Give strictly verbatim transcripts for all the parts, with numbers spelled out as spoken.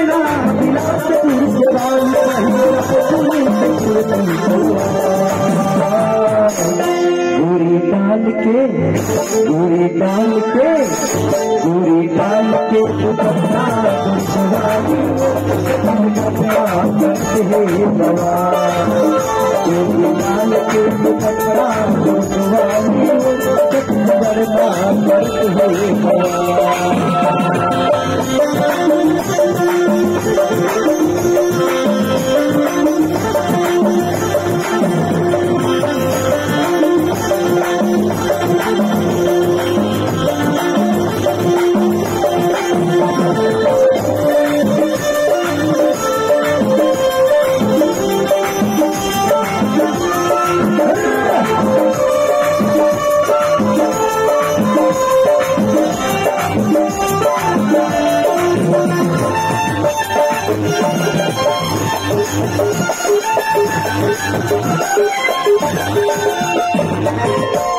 गुरी डाल के, गुरी डाल के, गुरी डाल के दुपट्टा गुरगुरानी, हम अपना करते हैं बवाल। गुरी डाल के दुपट्टा गुरगुरानी, हम अपना करते हैं बवाल।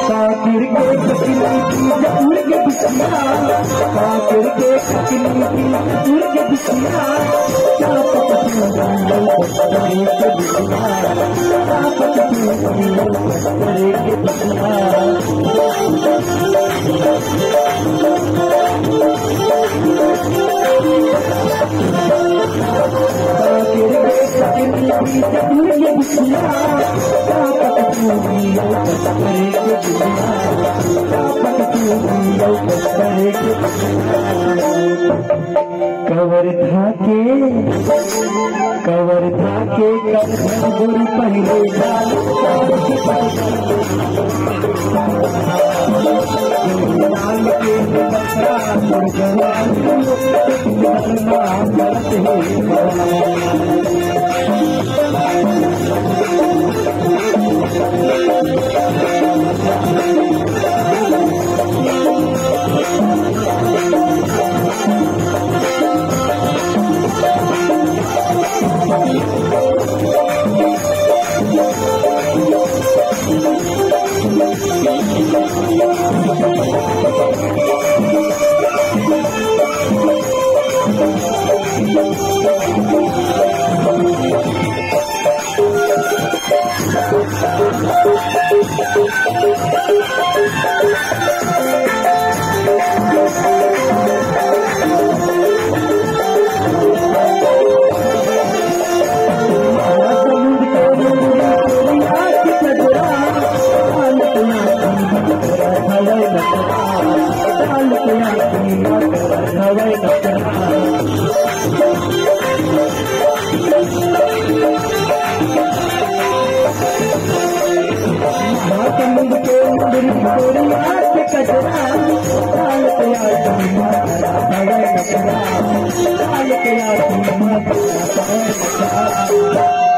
कांकेर के ककली की उड़ के बिछिया, कांकेर के ककली की उड़ के बिछिया, क्या पता क्यों बंदे बस्तर के बिछिया, क्या पता क्यों बंदे बस्तर के बिछिया। कवर धाके, कवर धाके, कर गुरु पहिले डाल।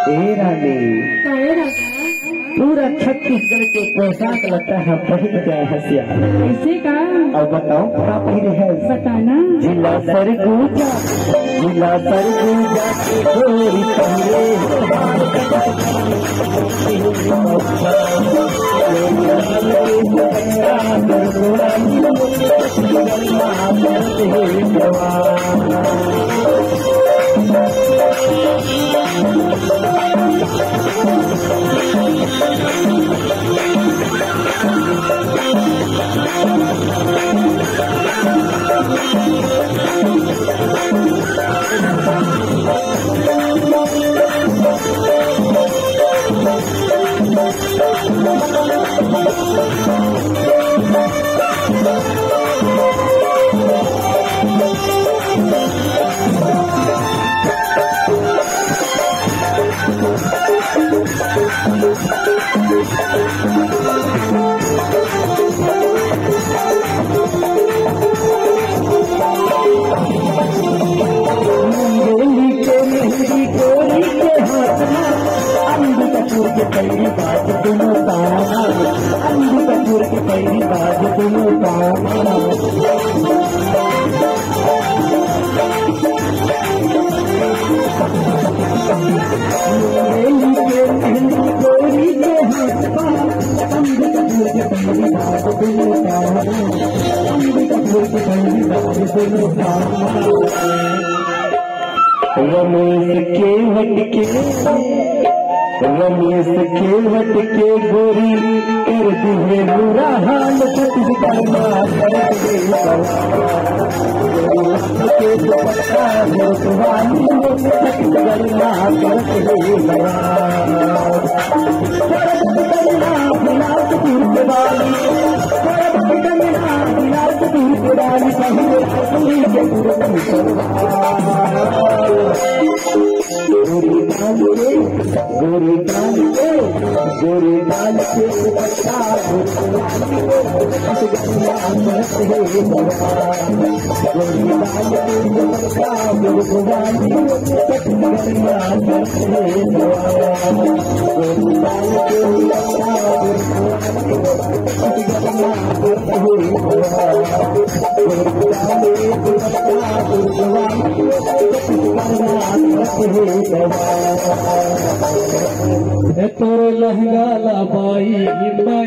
ए रानी, काहे राजा? पूरा छत्तीसगढ़ के पोशाक लत्ता ह पहिर के आए हस या। ऐसे का? अब बताओ, का पहिरे हस? बताना। जिला सरगुजा, जिला सरगुजा के गोरी पहिरे। रमेश केवट के, रमेश केवट के गोरी कर दिहे बुरा हाल छत्तीसगढ़ मा करत हे बवाल। के दुपट्टा गोटवाली हो छत्तीसगढ़ मा करत हे बवाल। करत कंगना बिलासपुर के बाली, करत कंगना बिलासपुर के बाली, कहीं गोरी डाल के, गोरी डाल के, गोरी डाल के दुपट्टा, गोरी डाल के, छत्तीसगढ़िया करत हे बवाल। गोरी डाल के दुपट्टा, गोरी डाल के, छत्तीसगढ़िया करत हे बवाल। गोरी डाल के दुपट्टा, गोरी डाल के, छत्तीसगढ़िया करत हे बवाल। ए तोर लहंगा ला बाई, मैं